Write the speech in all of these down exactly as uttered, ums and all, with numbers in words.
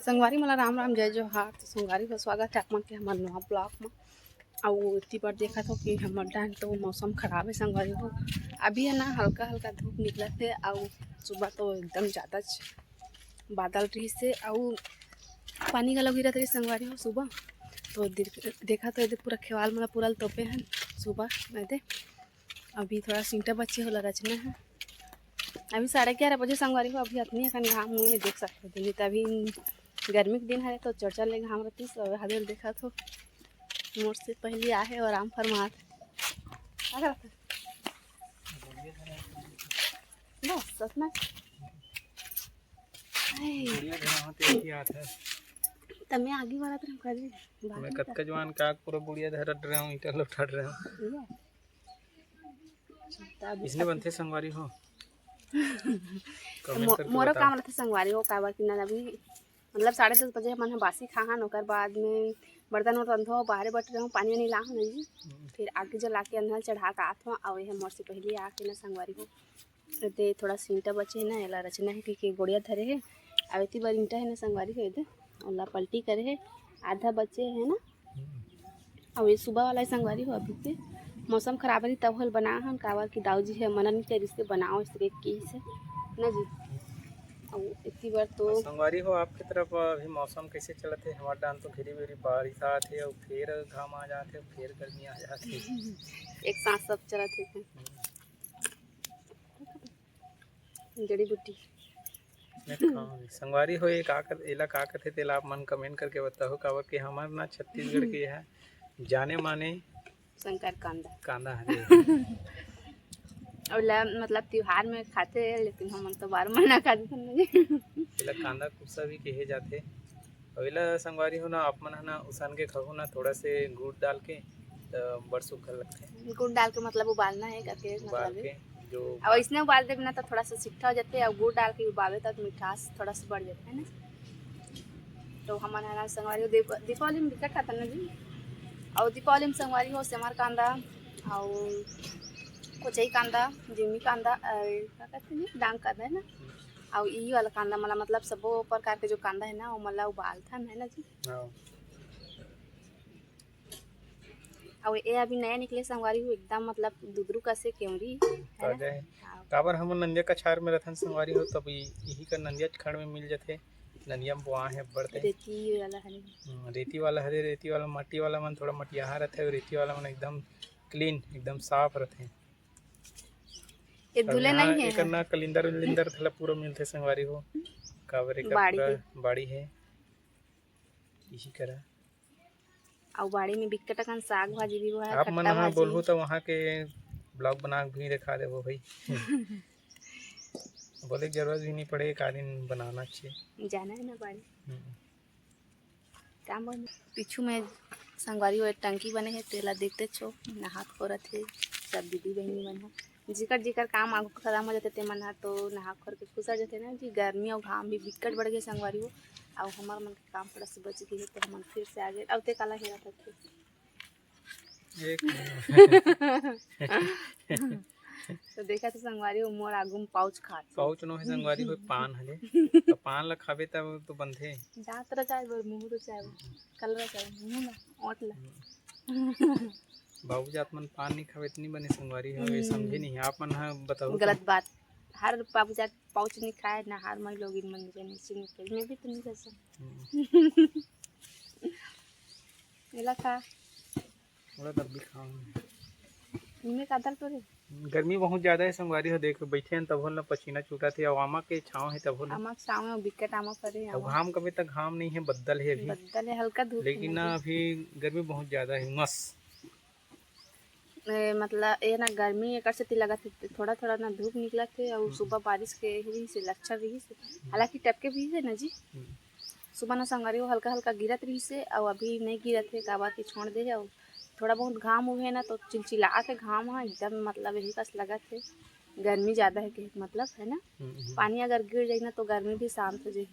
संगवारी मन ला राम राम, जय जोहार। तो संगवारी हो, स्वागत है आप मन के हमर नवा ब्लॉग में। अउ इतनी बार देखत हो कि हमर डाहन तो मौसम खराब है संगवारी हो। अभी है ना, हल्का हल्का धूप निकलत है, अउ सुबह तो एकदम ज़्यादा बादल रहिस हे, अउ पानी घलो गिरत रहिस संगवारी हो सुबह। तो देखा तो एदे पूरा खेवाल मन पूरा तोपे हन सुबह एदे। अभी थोड़ा सींटा बचे होला रचना है। अभी साढ़े ग्यारह बजे संगवारी हो, अभी अतनी अकन घाम हुए है, देख सकते हो। नहीं तो अभी गर्मी के दिन है तो चरचर ले घाम रहती। सब हाजिर देखा तो मोर से पहले आहे और आराम फरमात। बस अतना। बुढ़िया धरा होते ही आता है। तमे आगे वाला तरफ कर दे। मैं कतका जवान का पूरा बुढ़िया धरत रहा हूँ, ईटा लौटत रहा हूँ। इसने बनते संगवारी हो। Comment करके मोरो बताओ। काम रहते संगवारी हो, काबर कि ना अभी मतलब साढ़े दस बजे हमन ह बासी खाहन, ओकर बाद में बर्तन उर्तन धो, बाहरे बट रहे हूँ, पानी वानी लाहूँ ना जी। हम्म। फिर आगे जो लाके अंधल चढ़ा के आत हूँ, अउ ये मोर से पहले आके ना संगवारी हो, एदे थोड़ा सींटा बचे है ना, एला रचना है क्योंकि गोड़िया धरे है। अउ इतनी बार ईंटा है ना संगवारी हो, एदे ओला पलटी करे है, आधा बचे है ना। हम्म। अउ ये सुबह वाला संगवारी हो, अभी के मौसम खराब रही तब हल बना हन, काबर कि दाऊ जी है मना नहीं करिस से बनाओ, इस तरह की से ना जी। अउ इतनी बार तो और संगवारी हो, आपके तरफ अभी मौसम कैसे चलत है? हमारे डान तो घेरी बेरी बारिश आत है और फिर घाम आ जात है, फिर गर्मी आ जात है। एक साथ सब चलत है। हम्म। जड़ी बूटी। नहीं तो खाओ। संगवारी हो, ये का कर, एला का कथे, तेला आप मन comment करके बताओ, काबर कि हमर ना छत्तीसगढ़ के है जाने माने शंकर कांदा। कांदा हरे। अउ ला, मतलब, त्योहार में खाते हैं, लेकिन हमन तो बार महीना खाते थे नहीं। एला कांदा कुसा भी कहे जाथे। अउ एला संगवारी हो ना, आप मन ह ना उसान के खाहू ना, थोड़ा से गुड़ डाल के, त बड़ सुग्घर लगथे। गुड़ डाल के मतलब उबालना है करके उबाल मतलब है। के जो अब इसने उबाल देबे ना, तो थोड़ा सा सिट्ठा हो जाते, और गुड़ डाल के उबाले, तब मिठास थोड़ा सा बढ़ जाता है ना। तो हमन ह ना संगवारी हो दीप-, दीपावली में बिकट खाता ना जी। और दीपावली में संगवारी हो सेमर कांदा और कोचई कांदा, जिमी कांदा, अ, का कहते हैं जी, डांग कांदा है ना, और यही वाला कांदा मला, मतलब सबो प्रकार के जो कांदा है ना, वो मला उबालथन है ना जी। हाँ। अउ ये अभी नया निकले संगवारी हो, एकदम मतलब दुदरू कसे केवरी है ना? ताजा है। हाँ। काबर हमन नंदिया कछार में रथन संगवारी हो, तब इ-, इही का नंदिया खड़ में मिल जथे। नंदिया में बोआ है बढ़ते। रेती वाला हरे। हम्म, रेती वाला हरे, रेती वाला, माटी वाला मन थोड़ा मटियाहा रहथे, रेती वाला मन एकदम clean, एकदम साफ रहथे। ये तब धुले यहाँ नहीं है। एकर ना कलिंदर उलिंदर थला पूरा मिलथे संगवारी हो, काबर एकर बाड़ी पूरा है। बाड़ी है। इही करा। अउ बाड़ी में बिकट अकन साग भाजी भी बोहा है, आप मन खट्टा हाँ भाजी। बोलहू तो वहाँ के vlog बना के भी दिखा देबो भाई। बोले के जरूरत भी नहीं पड़े, एक आदमी बनाना चाहिए। जाना है ना बाड़ी। हम्म। काम बन-, पीछू में संगवारी वो एक टंकी बने है, तेला देखते छो, नहात खोरत है सब दीदी बहिनी मन ह। जिकर जिकर काम आगू खतम हो जाथे, ते मन ह तो नहा खोर के खुसर जाथे ना जी। गर्मी अउ घाम भी बिकट बढ़ गे संगवारी हो, अउ हमर मन के काम थोड़ा से बच गे हे, तो हमन फिर से आगे। अउ ते काला हेरा करथे? एक तो देखा तो संगवारी हो, मोर आगू में pouch खात हे। Pouch नो हे संगवारी हो, पान हले। तो पान ला खाबे तब तो बंधे। दांत रचाए बर, मुंह रचाए बर, कल रचाए, मुंह ना, ओठ ला। बाबू जात मन पान नहीं खावे, इतनी बने संगवारी हो, ये हम्म। समझे नहीं। आप मन ह बताओ तो। गलत बात। हर बाबू जात pouch नहीं खाए, ना हर माई लोग इन मन के नहीं, नहीं खाए। मैं भी तो नहीं कर सकती। हम्म। एला खा। ओला तब भी खाओ। इनमें का दल तो रे? गर्मी बहुत ज्यादा है संगवारी हो, देख बैठे हैं तब होल ना पसीना छूटा थे, और आमा के छाँव है तब होल ना। आमा के छाँव में बिकट आमा परे, अब आमा। घाम कभी तक घाम नहीं है, बद्दल है अभी। बद्दल है, हल्का धूप है लेकिन ना ना अभी। अभी गर्मी बहुत ज्यादा है, मस। ए, मतलब, ये ना गर्मी एकर सेती लगत हे, थोड़ा-थोड़ा ना धूप निकलत हे, अउ हम्म। सुबह बारिश के रहिस हे, लक्षण रहिस हे। हम्म। हालांकि टपके भी हे ना जी। हम्म। सुबह ना संगवारी हो हल्का-हल्का गिरत रहिस हे, अउ अभी नहीं गिरत हे, काबर कि छोड़ दे हे, अउ थोड़ा बहुत घाम उहे ना, तो चिलचिला के घाम ह एकदम, मतलब, यही कस लगत हे, गर्मी ज्यादा हे के मतलब, है ना? हम्म, हम्म। पानी अगर गिर जाही ना, तो गर्मी भी शांत हो जाही।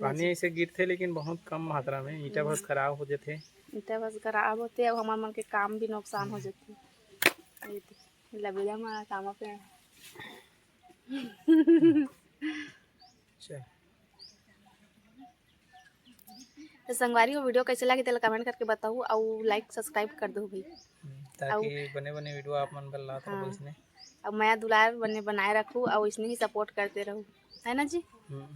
पानी ऐसे गिरथे, लेकिन बहुत कम मात्रा में, ईंटा भस खराब हो जाथे। ईंटा भस खराब होथे, अउ हमर मन के काम भी नुकसान हो जाथे। ये देख, लबेदा मारा तामा पेड़। अच्छा। तो संगवारी हो, video कैसे लगे तेला comment करके बताहू, अउ like subscribe कर दो भाई। हम्म, ताकि बने बने video आप मन बर लात रहबो हाँ। इसने। अब मया दुलार बने बनाए रखू, अउ इसने ही support करते रहू, है ना जी? हम्म,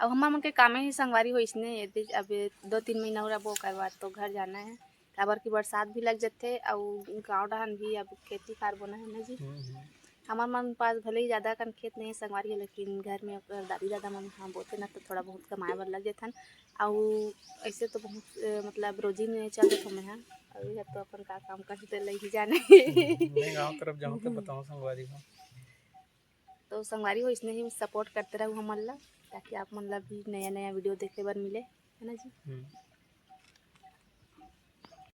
अब हमर मन के कामे ही संगवारी हो इसने, यदि अब दो तीन महीना और रहिबो, ओकर बाद तो घर जाना है, काबर कि बरसात भी लग जथे, अउ गाँव डहन भी अब खेती खार बोना है ना जी। हम्म, हम्म। हमर मन पास भले ही ज़्यादा कन खेत नहीं है संगवारी हो, लेकिन घर में ओकर दादी दादा मन हाँ बोथे ना, तो थोड़ा बहुत कमाए बर लग जथन। अउ ऐसे तो बहुत अ, मतलब रोजी में चल देथो मैं हाँ, अउ ये तो अपन का काम करते लग ही जाने। नहीं, गाँव तरफ जाऊँ तो बताऊँ संगवारी हो। तो संगवारी हो, इसने ही support करते रहू हमन ला, ताकि आप मन ला भी नया नया video देखे बर मिले, है ना जी? हम्म।